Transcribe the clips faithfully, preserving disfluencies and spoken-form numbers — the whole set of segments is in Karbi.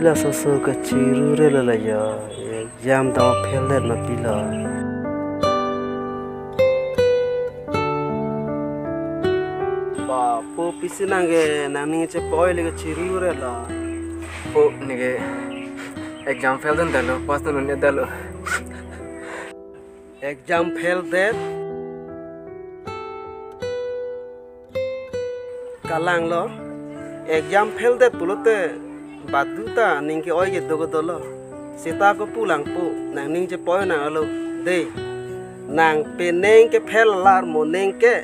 Laso so kachiru re lo la ya, exam ta fail det ma pilo. Ba, po pisi nang ke nangning chepa-oi le kachiru re lo. Po, neke exam fail dun dalo, pass dun un-e dalo. Exam fail det. Kalang lo. Exam fail det pulote badu ta ning ke-oi kedo kedo lo. Seta ko pulang po, nangning chepa-oi nang alo. Dei. Nang penang ke fail alar, moning ke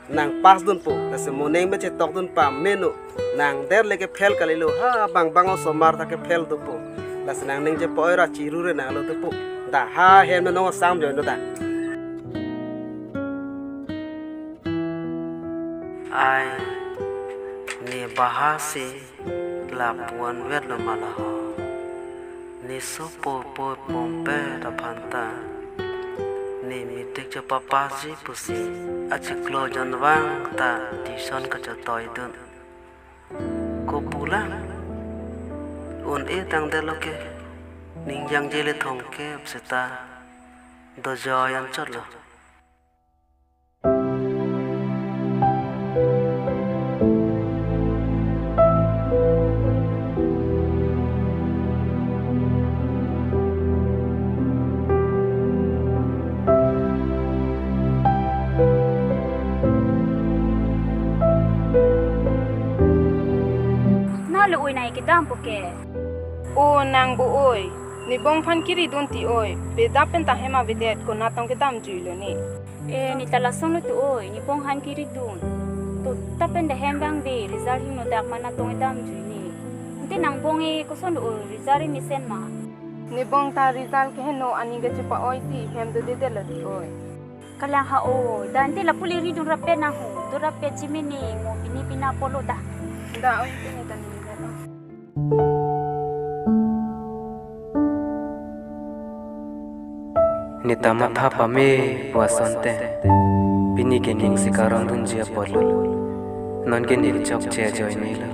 nang pass dunpo, lasi moning me chetok dun pameno. Nang der le ke fail kalilo, ha bang bang osomar ta ke fail dopo. Lasi nangning chepa-oi ra chiru re nang lo dopo. Da ha hem nong osam join do da. Ai, ne baha si lapu-an vet lo ma la ho. Ne sopo po pom pe ta aphan ta, ne metric chepa-pass ji pusi achiklo jon vang ta tuition kachotoi dun. Ko pulang, un-e tang det lo ke, ning jangje le thong ke seta dojoi anchot lo. Na lo oi nai kedam po ke. O nang bo oi. Nebong aphan kiri dun ti oi. Bedap pen ta hem avedet ko natong kedam jui lo ne. E, ne ta lason lo tu oi, nebong aphan kiri dun. To ta pen da hem bang be, result hingno dak ma natong kedam jui ne. Ante nang bong e koson lo oi, result e mesen ma. Nebong ta result keheno aning ke chepa-oi si hem dodedet lo ti oi. Kalang ha oi, da ante lapu le ri dun rapet nang ho, do rapet chimini, mo pini pina polo da. Da oi, pini ta ne ri lo. Ne ta matha pame pu asonte, pini ke ning si karong dunji apotlo. Non ke ne chokche ajoine lo.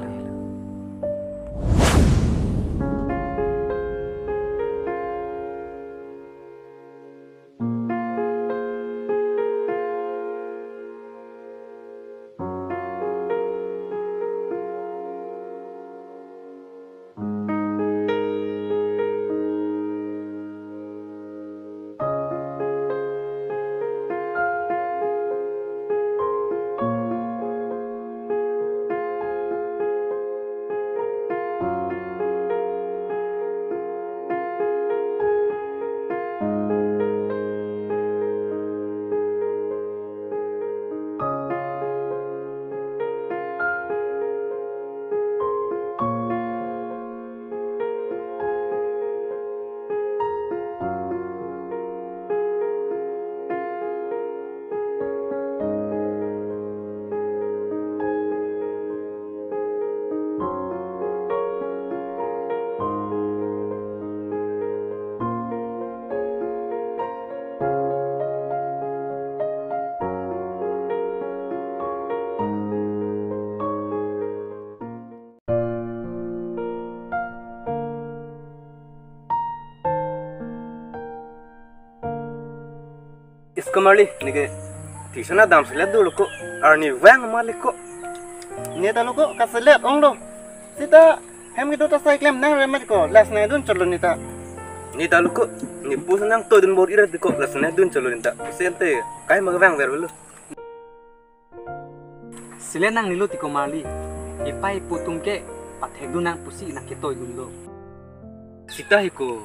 Isko Marli, neke tuition adam selet dolo ko, arni vang ma le ko. Ne ta lo ko, kaselet ong lo. Seta hem kedo ta sai klem nang remet ko, last night dun cholo ne ta. Ne ta lo ko, ne pusi nangtoi dun bor-i ra ko, last night dun cholo ne ta. Sente, kai ma vang ver lo. Selet nangne lo ti ko Marli. Epai epo atum ke pathek dun nang pusi nangketoi dunlo. Seta hi ko,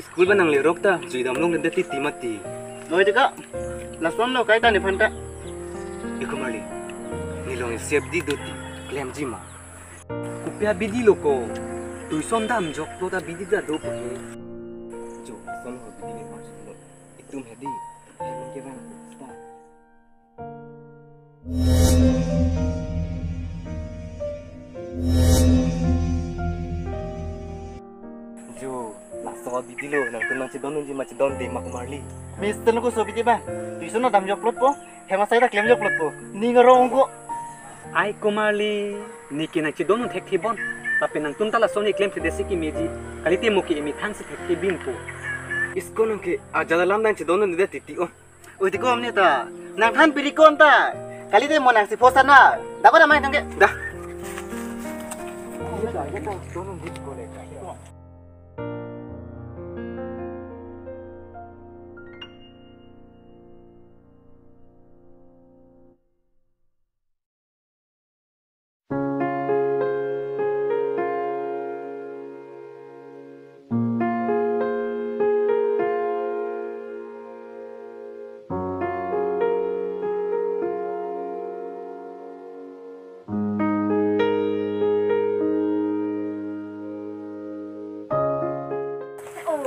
school ba nanglerok ta jui damlong den titi mati. Noi ti ka. Lason lo kaita nephan ta. Iko Marli, ne long safety do ti klemji ma. Kopi abidi lo ko. Tuition damjok lo ta abidi ta do po he. Jo, lason lo abidi nephan lo. Itum hedi. Hem ke bang. Seta. Jo, laso abidi lo, nangtum nangchedon unji ma chedonde ma ko Marli. Mister lo ko so abidi bang. Tuition lo damjok plot po, hem asai ta klemjok plot po. Ning arong ko. Ai ko Marli, neke nangchedon un thekthe bon. Lapen nangtum ta lason keklem si desi kemeji. Kalite mo ke emethang si thekthe binpo. School nang ke ajat alam nangchedon un-edet titi o. Oi, tiko amne ta. Nangthan piri ko-an ta. Kalite mo nangsi pho sana. Dako damai tangke. Dah. Oh,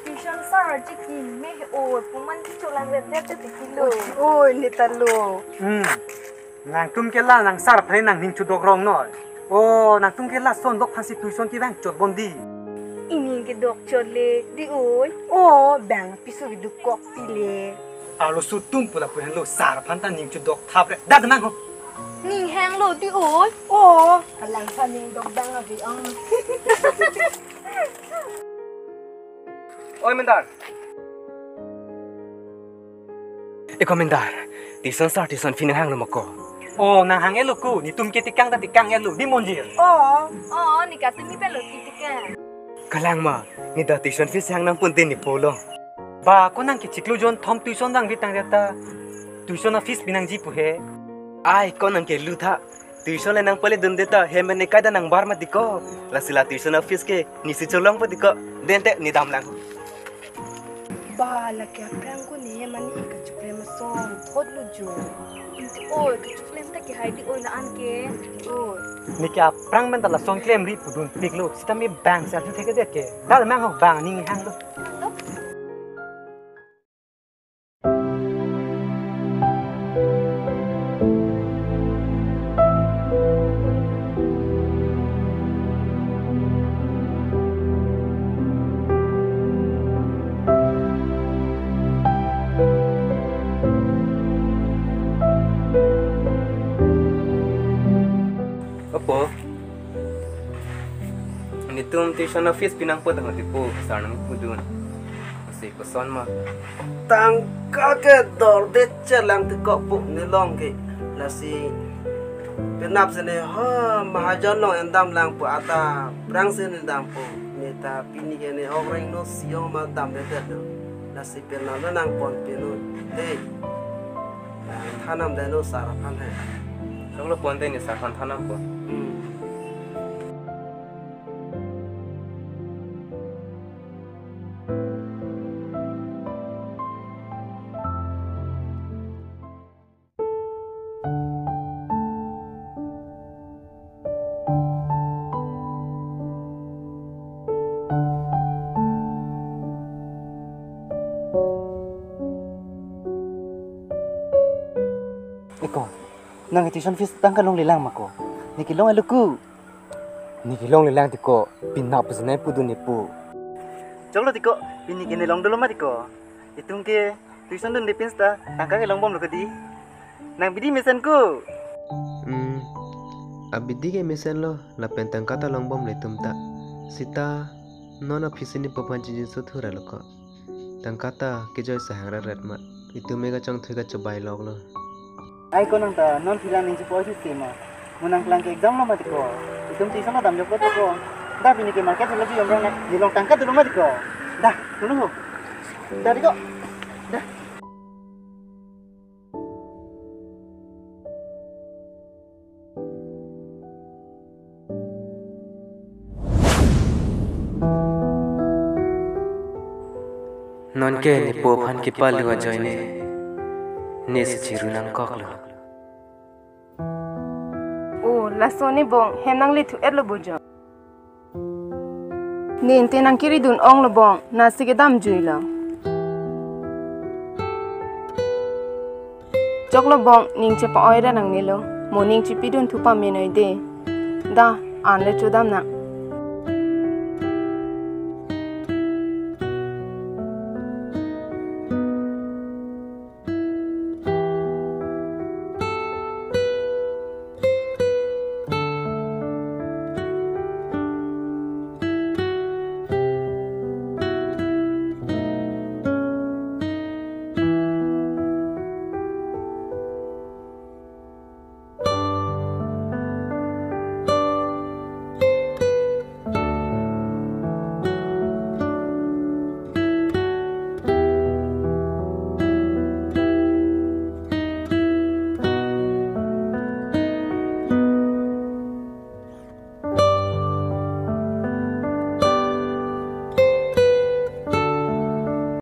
tuition sir chiki me, oh, puman kecholang ret det te kilo. Oi, ne ta lo. Hmm. Nangtum ke la nang sir aphan nangning chodok rong noi. Oh, nangtum ke lason dok aphansi tuition kevang chot bom di. Ining kedok chot le di oi. Oh, bang piso keduk kok ti le. Arloso atum pu lapu henlo, sir aphan ta ning chodok thap re. Dak nang ho. Ning hanglo di oi. Oh, kalang sa ning dok dang abi ang. Oi, Mendar. Eko Mendar, tuition sir tuition fee nanghanglo ma ko? Oh, nanghang-etlo ko, netum ke tekang ta tekang-etlo, di Monjir. Oh. Oh, ne katumi pelo ti tekang. Kalang ma, ne ta tuition fees hang nangpon te ne pulo. Ba, ko nang ke chiklo jon thom tuition dang bitang jata. Tuition a-fees pi nangji pu he. Ai, ko nang ke lutha. Tuition le nangpale dunde ta, hem ne kaida nangbar ma tiko. Lasi la tuition a-fees ke, nisi cholongpo tiko. Den te, ne damlang. Ba, lake aphrang ko ne hem ani kachiklem ason thotlo jo. Inte oi, kachiklem ta kehai di oi la-an ke. Oi. Ne ke aphrang men ta lason klemri pudun piklo. Sitame bang si arju thekthedet ke. Dal mang ho bang ning hanglo. Opo. Netum tuition a-fees pi nangpo tangka tipo, sir nangpudun. Lasi koson ma. Tangka ke dorde chelang tiko pu nelong ke. Lasi penap sene ha mahajon along endam lang pu ata prang sene dam pu. Ne ta pini ke ne ok reng no siyong ma damdedet no. Lasi penap lo nangpon pinu. Dei. Thanam dei no sir aphan he. Choklo pon te ne sir aphan thanam pon. Hmm. Eko, nang tuition fees tangka longlelang ma ko? Ne kelong-etlo ko. Ne kelonglelang tiko, penap sene pudun ne pu. Choklo tiko, pini ke ne long dolo ma tiko. Itum ke tuition dunde pen seta, tangka kelong bomlo kedi. Nang bidi mesen ko. Hmm, abidi ke mesenlo, lapen tangka ta long bomlo itum ta. Seta, non a-fees ne po aphan chijinso thura lo ko. Tangka ta kejoi sahang rat rat ma. Itum me kachongthui kachobai loklo. Ai ko nang ta non philang ning chipo si sema. Mo nangkelang ke exam lo ma tiko. Itum tuition damjok lo tiko. Dah pini ke market lo jiyom rang na. Dilong tangka dolo ma tiko. Dah, dolo ho. Dah tiko. Dah. Non ke ne po aphan kepalu ajoine, ne si chiru nangkoklo. Oh, laso ne bong, hem nangle thu-etlo bo jo. Ne ante nangkiri dun onglo bong, nasi kedam juilo. Choklo bong, ning chepa-oi ra nangnelo. Mo ning chepi dun thu pamenoi de. Dah, an le chodam nang.